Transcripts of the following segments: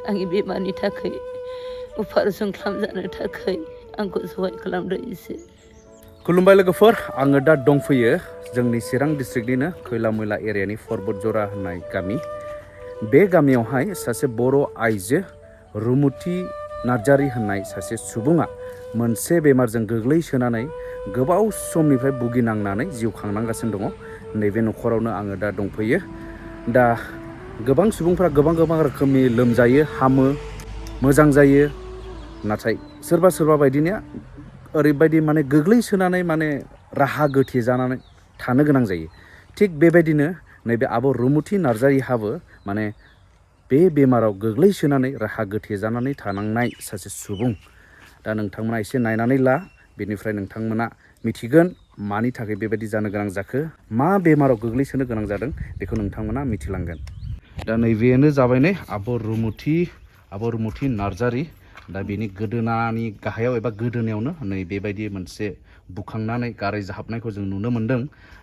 आंनि बेमारनि थाखाय अपारेसन खालामजानो थाखाय आंखौ सहाय खालामदो एसे। खुलुमबाय लोगोफोर, आङो दा दंफैयो जोंनि चिरां डिस्ट्रिक्टनिनो खैला मैला एरियानि परबतजरा होननाय गामि। बे गामियावहाय सासे बर' आइजो रुमुथि नार्जारि होननाय सासे सुबुङा मोनसे बेमारजों गोग्लैसोनानै गोबाव समनिफ्राय भुगिनांनानै जिउ खांनांगासिनो दङ। नैबे न'खरावनो आङो दा दंफैयो। दा गोबां सुबुंफ्रा गोबां रोखोमनि लोमजायो, हामो, मोजां जायो। नाथाय सोरबा बायदिनिया ओरैबायदि माने गोग्लैसोनानै माने राहा गोथे जानानै थानो गोनां जायो। थिग बेबायदिनो नैबे आब' रुमुथि नार्जारिहाबो माने बे बेमाराव गोग्लैसोनानै राहा गोथे जानानै थानांनाय सासे सुबुं। दा नोंथांमोना एसे नायनानै ला, बेनिफ्राय नोंथांमोना मिथिगोन मानि थाखाय बेबायदि जानो गोनां जाखो, मा बेमाराव गोग्लैसोनो गोनां जादों बेखौ नोंथांमोना मिथिलांगोन। दा नैबेनो जाबाय नै आब' रुमुथि नार्जारि। दा बेनि गोदोनानि गाहायाव एबा गोदोनायावनो नै बेबायदि मोनसे बुखांनानै गाराय जाहाबनायखौ जों नुनो मोन्दों।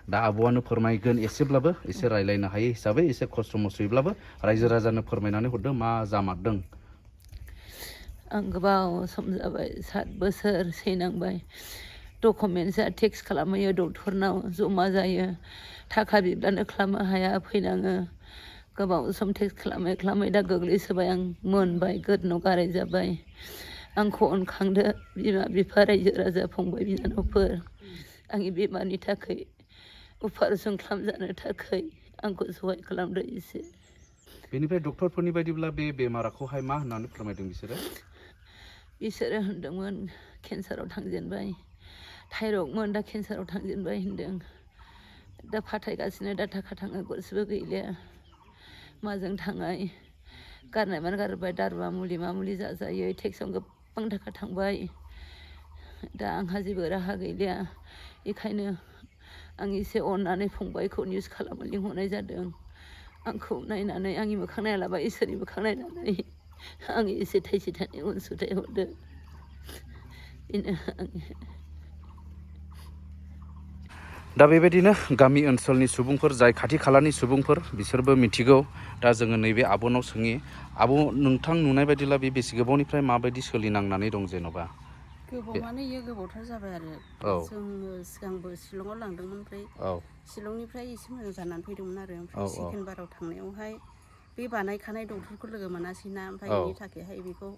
दा आब'आनो फोरमायगोन एसेब्लाबो, एसे रायलायनो हायो हिसाबै एसे खस्थ' मस्थ'यैब्लाबो रायजो राजानो फोरमायनानै हरदो मा जामारदों। आं गोबाव सम जाबाय, 7 बोसोर सैनांबाय। डकुमेन्टसा टेक्स खालामहैयो डक्टरनाव, जमा जायो। थाखा बिब्लानो खालामनो हाया, फैनाङो। गोबाव सम टेक्स खालामै दा गोग्लैसोबाय आं, मोनबाय, गोदोनाव गाराय जाबाय। आंखौ अनखांदो बिमा बिफा, रायजो राजा, फंबाय बिनानावफोर। आंनि बेमारनि थाखाय अपारेसन खालामजानो थाखाय आंखौ सहाय खालामदो एसे। बेनिफ्राय डक्टरफोरनि बायदिब्ला बे बेमारखौहाय मा होननानै फोरमायदों बिसोरो? बिसोरो होनदोंमोन केन्साराव थांजेनबाय, थाइरयडमोन दा केन्साराव थांजेनबाय होनदों। दा फाथायगासिनो, दा थाखा थाङा गरसेबो गैलिया। माजों थाङाय, गारनाय मानो गारबाय, दारबा मुलि मा मुलि जाजायो, टेक्सआव गोबां थाखा थांबाय। दा आंहा जेबो राहा गैलिया। बेखायनो आं एसे अननानै फंबायखौ निउस खालामनो लिंहरनाय जादों। आंखौ नायनानै, आंनि मोखां नायालाबा इसोरनि मोखां नायनानै आं एसे थाइसे थाइनै अनसुंथाइ हरदो। बेनो आंनि। दा बेबायदिनो गामि ओनसोलनि सुबुंफोर, जाय खाथि खालानि सुबुंफोर, बिसोरबो मिथिगौ। दा जोङो नैबे आब'नाव सोङि, आब' नोंथां नुनाय बायदिब्ला बे बेसे गोबावनिफ्राय माबायदि सोलिनांनानै दं जेन'बा? गोबाव माने इयो गोबावथार जाबाय आरो। जोङो सिगांबो शिलंआव लांदोंमोन, ओमफ्राय शिलंनिफ्राय एसे मोजां जानानै फैदोंमोन आरो। ओमफ्राय सेकेन्ड बाराव थांनायावहाय बे बानायखानाय डक्टरखौ लोगो मोनासैना, ओमफ्राय बेनि थाखायहाय बेखौ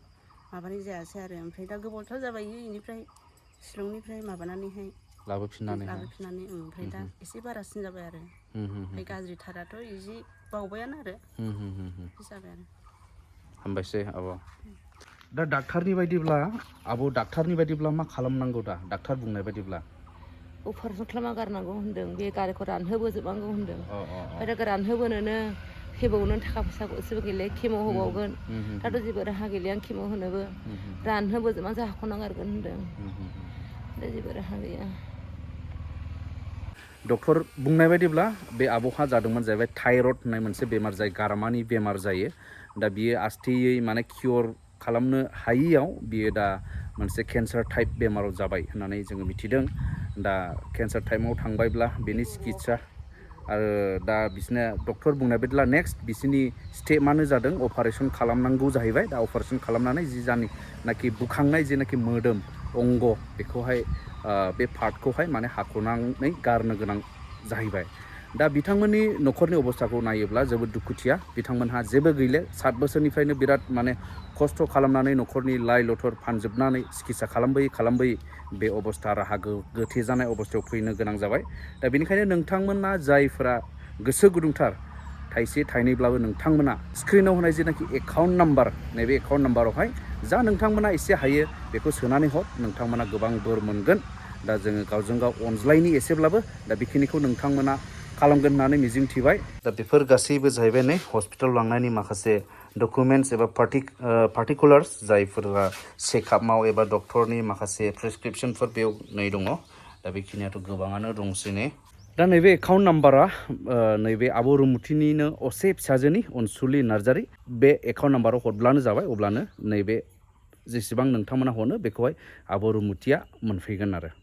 माबानाय जायासै आरो। ओमफ्राय दा गोबावथार जाबाय बेनिफ्राय शिलंनिफ्राय माबानानैहाय लाबोफिननानै ओमफ्राय दा एसे बारासिन जाबाय आरो। ओमफ्राय गाज्रिथाराथ' इजि बावबायानो आरो बिदि जाबाय आरो। हामबायसै आब'। दा डाक्टारनि बायदिब्ला मा खालामनांगौ दा? डाक्टार बुंनाय बायदिब्ला अपारेसन खालामना गारनांगौ होन्दों, बे गारायखौ रानहोबोजोबनांगौ होन्दों। ओमफ्राय दा रानहोबोनोनो फेबावनो थाखा फैसा गरसेबो गैलिया, केम' होबावगोन। दाथ' जेबो राहा गैलिया आं केम' होनोबो। रानहोबोजोबना जाहाख'ना गारगोन होन्दों। दा जेबो राहा गैया। डक्टर बुंनाय बायदिब्ला बे आब'हा जादोंमोन जाहैबाय थाइरयड होननाय मोनसे बेमार, जाय गारामानि बेमार जायो। दा बियो आस्थेयै माने कियर खालामनो हायियाव बियो दा मोनसे केन्सार टाइप बेमाराव जाबाय होननानै जोङो मिथिदों। दा केन्सार टाइपआव थांबायब्ला बेनि सिकित्सा आरो दा बिसोरना डक्टर बुंनाय बायदिब्ला नेक्स्ट बिसोरनि स्टेपआनो जादों अपारेसन खालामनांगौ जाहैबाय। दा अपारेसन खालामनानै नाखि बुखांनाय जेनाखि मोदोम अंग, बेखौहाय बे पार्टखौहाय माने हाख'नानै गारनो गोनां जाहैबाय। दा बिथांमोननि न'खरनि अबस्थाखौ नायोब्ला जोबोद दुखुथिया। बिथांमोनहा जेबो गैले, 7 बोसोरनिफ्रायनो बिराद माने खस्थ' खालामनानै न'खरनि लाइ लथर फानजोबनानै सिकित्सा खालामबोयै बे अबस्था राहा गोथे जानाय अबस्थायाव फैनो गोनां जाबाय। दा बेनिखायनो नोंथांमोना जायफोरा गोसो गुदुंथार, थाइसे थाइनैब्लाबो नोंथांमोना स्क्रिनाव होनाय जेनाखि एकाउन्ट नाम्बार, नैबे एकाउन्ट नाम्बारावहाय जा नोंथांमोना एसे हायो बेखौ सोनानै हर, नोंथांमोना गोबां बोर मोनगोन। दा जोङो गावजों गाव अनज्लायनि एसेब्लाबो दा बेखिनिखौ नोंथांमोना खालामगोन होननानै मिजिंथिबाय। दा बेफोर गासैबो जाहैबाय नै हस्पिटाल लांनायनि माखासे डकुमेन्टस एबा पार्टिकुलार्स, जायफोरा चेकआपआव एबा डक्टरनि माखासे प्रेसक्रिपसनफोर बेयाव नै दङ। दा बेखिनियाथ' गोबाङानो दंसै ने। दा नैबे एकाउन्ट नाम्बारा नैबे आब' रुमुथिनिनो असे फिसाजोनि अनसुलि नार्जारि। बे एकाउन्ट नाम्बाराव हरब्लानो जाबाय, अब्लानो नैबे जेसेबां नोंथांमोना हरो बेखौहाय आब' रुमुथिया मोनफैगोन आरो।